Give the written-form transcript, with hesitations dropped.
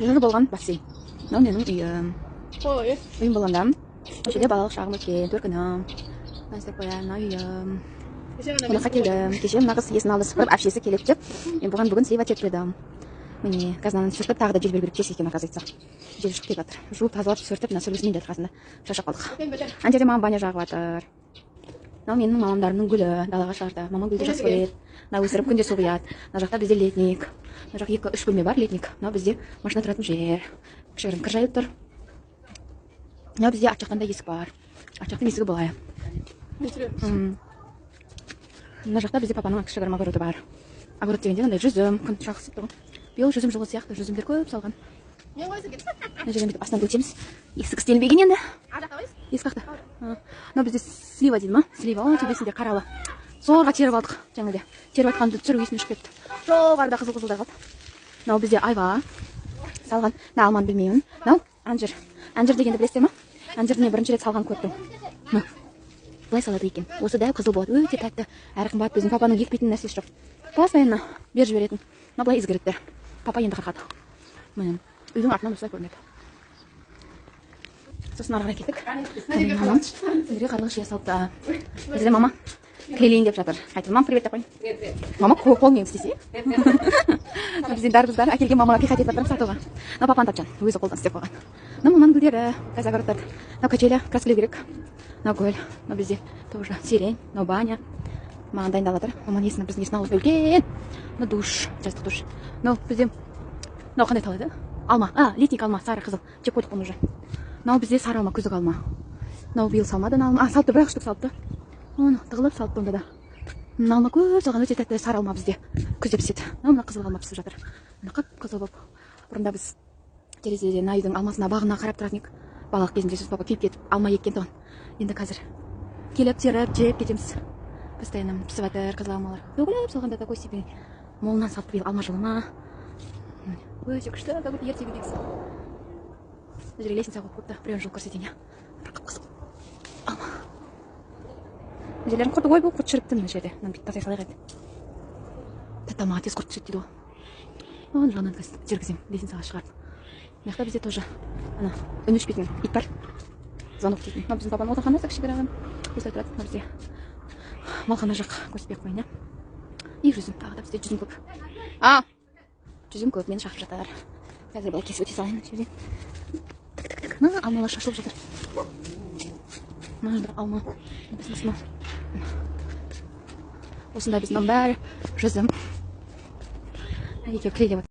Жыр болған бассейн. Мынау менің үйім. Ой. Үйім болғанда, осы жерде балалық шағым өткен, төркінім. Мына істеп қояйын, мына үйім. Қонаққа келдім. Кеше мына қыз есін алды сыпырып, әпшесі келеді деп. Мен бұған бүгін сливать етіп едім. Міне, қазір мынаны сүртіп, тағы да жел беру керек тез екен, оказывается. Жел шығып кетіп жатыр. Жуып, тазалап, сүртіп, мына сүргісімен жатыр қасында. Шаршап қалдық. Ана жерде мамам баня жағып жатыр. Мынау менің мамамдарымның гүлі, далаға шығарды. Мама гүлді жақсы көреді. Мына өсіріп, күнде су құяды. Мына жақта бізде летник. Мына жақ екі үш бөлме бар, летник. Мынау бізде машина тұратын жер. Кішігірім кір жайылып тұр. Мынау бізде арт жақтан да есік бар. Арт жақтың есігі былай. Мына жақта бізде папаның кішігірім огороды бар. Огород дегенде мындай жүзім, күн шағысып тұр ғой. Биыл жүзім жылы сияқты, жүзімдер көп салған. Мен қойсы кет. Мына жерден бүйтіп астынан өтеміз. Есік істелінбеген енді. Ар жақта қойсы. Есік қақта. Мынау бізде слива дейді ма? Слива, о, төбесінде қаралы. Зорға теріп алдық жаңағыда. Теріп жатқанымды түсіру есімнен шығып кетті. Жоғарыда қызыл қызылдар қалды. Мынау бізде айва салған. Мына алманы білмеймін. Мынау анжир. Анжир дегенді білесіздер ма? Анжирді мен бірінші рет салған көрдім. Мына. Былай салады екен. Осы дәу қызыл болады. Өте тәтті. Әрі қымбат. Біздің папаның екпейтін нәрсесі жоқ. Постоянно беріп жіберетін. Мына былай изгородьтер. Папа енді қырқады. Міне, үйдің артынан осылай көрінеді. Сосын ары қарай кеттік. Міне, мамам сіздерге қарлығаш жия салыпты. Бізде мама клейлейін деп жатыр. Айтып, мам, привет деп қояйын. Мама қолмен істесе. Бізден дарбыздар әкелген, мамаға пихать етіп жатырмын сатуға. Мынау папаның тапчан, өзі қолдан істеп қойған. Мынау маманың гүлдері, қазір огородтарды. Мынау качеля, краскілеу керек. Мынау гүл, мынау бізде тоже сирень, мынау баня. Маған дайындалып жатыр. Маманың есіні, біздің есін алып үлкен. Мынау душ, жастық душ. Мынау бізде, мынау қандай тал еді? Алма, а, летник алма, сары қызыл. Жеп қойдық бұны уже. Мынау бізде сары алма, күздік алма. Мынау биыл салмады алма. А, салыпты, бір ақ штук салыпты. Оны тығылып салыпты онда да. Мына алма көп салған, өте тәтті сары алма бізде. Күзде піседі. Мынау мына қызыл алма пісіп жатыр. Мына қып қызыл болып. Бұрында біз терезеден мына үйдің алмасына, бағына қарап тұратын едік. Балалық кезімде сосын папа күйіп кетіп алма еккен тұғын. Енді қазір келіп теріп жеп кетеміз. Постоянно пісіп жатыр қызыл алмалар. Төгіліп салғанда такой степени молынан салыпты биыл алма жылы ма. Өте күшті, как будто ертегідегісі. Мына жерге лестница қойып қойыпты. Біреуін жұлып көрсетейін, иә. Бір қып қызыл алма. Мына жерлерін құрты, ойбу, құрт шіріпті мына жерде. Мынаны бүйтіп тастай салайық енді. Тәтті алмаға тез құрт түседі дейді ғой. Оны жағынан қазір жергіземін, лестницаға шығарып. Мына жақта бізде тоже ана үн өшпейтін ит бар. Звонок дейтін. Мына біздің папаның отынханасы кішігірім. Осылай тұрады. Мына бізде малхана жақ көрсетпей ақ қояйын, иә. И жүзім, тағы да бізде жүзім көп. А, жүзім көп, мені шақырып жатыр. Қазір былай кесіп өте салайын мына жерден. Тік, тік, тік. Мына алмалар шашылып жатыр. Мына бір алма. Біздің мынау. Осындай біздің бәрі жүзім. Екеуі клейлеп.